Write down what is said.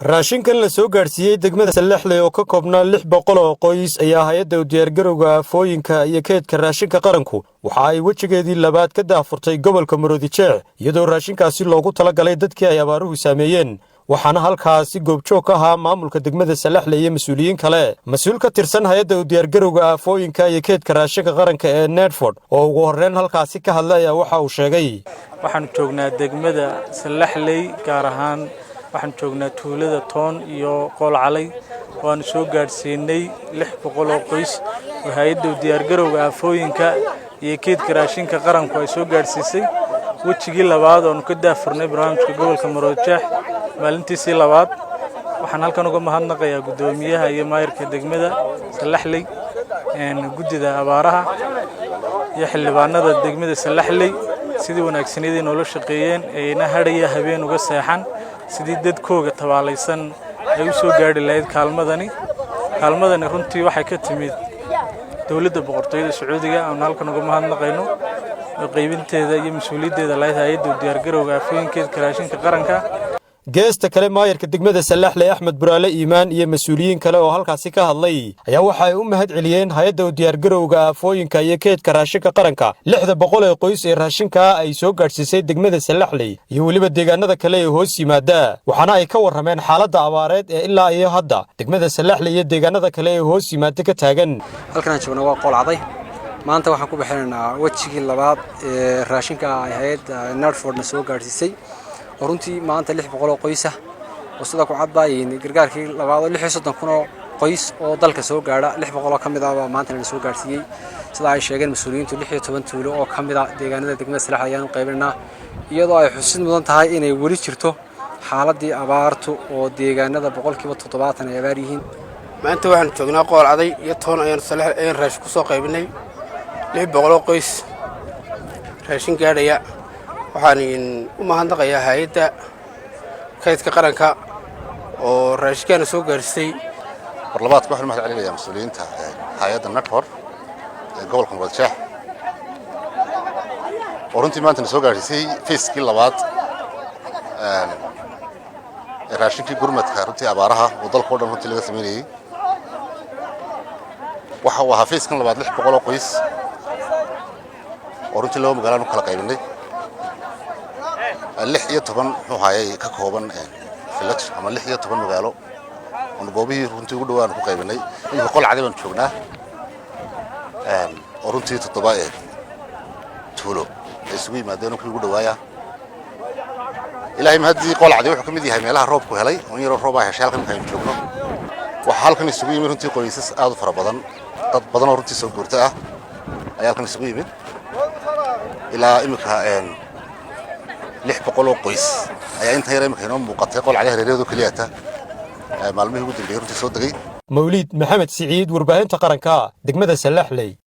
Raashinkan la soo gaadhsiiyey degmada Sallaxley oo ka koobnaa 600 oo qoys ayaa hay-adda u diyaargarowga aafooyinka iyo keydka raashinka qaranku waxa ay wejigeedii labaad ka daahfurtay gobolka Maroodijeex, iyadoo raashinkaasi loogu talagalay dadkii ay abaaruhu saameeyeen. Waxaana halkaasi goobjoog ka ahaa maamulka degmada Sallaxley iyo mas-uuliyiin kale. Mas-uul ka tirsan hay-adda u diyaargarowga aafooyinka iyo keydka raashinka qaranka ee NEDFOD oo ugu horreyn halkaasi ka hadlay ayaa waxa uu sheegay: Waxaanu joognaa degmada Sallaxley, gaar ahaan waxaanu joognaa tuulada Toon iyo Qoolcalay. Waanu soo gaadhsiinay 600 oo qoys oo hay-adda u diyaargarowga aafooyinka iyo keydka raashinka qaranku ay soo gaadhsiisay. Wejigii labaad oonu ka daahfurnay barnaamijka gobolka Maroodijeex maalintiisii labaad. Waxaan halkan uga mahadnaqayaa guddoomiyaha iyo maayirka degmada Sallaxley, guddida abaaraha iyo xildhibaanada degmada Sallaxley, sidii wanaagsanadii noola shaqeeyeen ayna hadhaya habeen uga seexan sidii dadkooga tabaalaysan ay u soo gaadhi lahayd kaalmadani. Kaalmadani runtii waxay ka timid dowladda Boqortooyada Sacuudiga, aanu halkan uga mahadnaqayno qaybinteeda iyo mas-uuliyaddeeda lahayd hay-adda u diyaargarowga aafooyinkeedka raashinka qaranka. Geesta kale, maayarka degmada Sallaxley Axmed Buraale Iimaan iyo mas-uuliyiin kale oo halkaasi ka hadlay ayaa waxa ay u mahad celiyeen hay-adda u diyaargarowga aafooyinka iyo keydka raashinka qaranka 600 ee qoys ee raashinkaa ay soo gaadhsiisay degmada Sallaxley iyo weliba deegaanada kale ee hoos yimaada. Waxaana ay ka warrameen xaaladda abaareed ee ilaa iyo hadda degmada Sallaxley iyo deegaanada kale ee hoos yimaada ka taagan. Halkan aan joogna waa Qoolcaday. Maanta waxaan ku bixinaynaa wejigii labaad ee raashinka ay hay-adda NEDFODna soo gaadhsiisay, oo runtii maanta 600 oo qoys ah, oo sida ku cadbaayin gargaarkii labaad oo 36,000 oo qoys oo dalka soo gaadha, 600 oo ka mid ah baa maanta la soo gaadhsiiyey. Sida ay sheegeen mas-uuliyiintu, 16 tuulo oo ka mid ah deegaanada degmada Salax ayaan u qaybinaynaa, iyadoo ay xusid mudan tahay inay weli jirto xaaladii abaartu oo deegaanada 70% ay abaar yihiin. Maanta waxaanu joognaa Qool Caday iyo Toon. Ayaan Salax ayaan raashin ku soo qaybinay, 600 qoys raashin gaadhaya. Waxaan u mahadnaqayaa hay-adda kaydka qaranka oo raashinkaana soo gaadhsiisay. Marlabaadka waxaan u mahad celinayaa mas-uuliyiinta hay-adda NEDFOD ee gobolka Muradjeex oo runtii maanta na soo gaadhsiisay phase-kii labaad ee raashinkii gurmadka runtii abaaraha oo dalka o dhan runtii laga samaynayey. Waxa uu ahaa phase-kan labaad 600 oo qoys oo runtii laba magaalaan u kala qaybinay, 16 muxuu ahaayey ka kooban village ama 16 magaalo oonu goobihii runtii ugu dhawaan ku qaybinay. Iminka Qol Cadi baan joognaa oo runtii toddoba tuulo ay isugu yimaadeen oo kuwii ugu dhawaaya. Ilaahay mahaddii, Qool Cadi wuxuu ka mid yahay meelaha roobku helay oo in yaroo roobaa heshay. Halkan marka aynu joogno waxaa halkan isugu yimid runtii qoysas aad u fara badan, dad badan oo runtii soo guurta ah ayaa halkan isugu yimid. Ilaa iminka 600 oo qoys ayaa inta yar iminka inoo muuqatay Qool Cadi hareerahoodu keliyata maalmihii ugu dambeeyey runtii soo degay. Mawliid Maxamed Siciid, warbaahinta qaranka, degmada Sallaxley.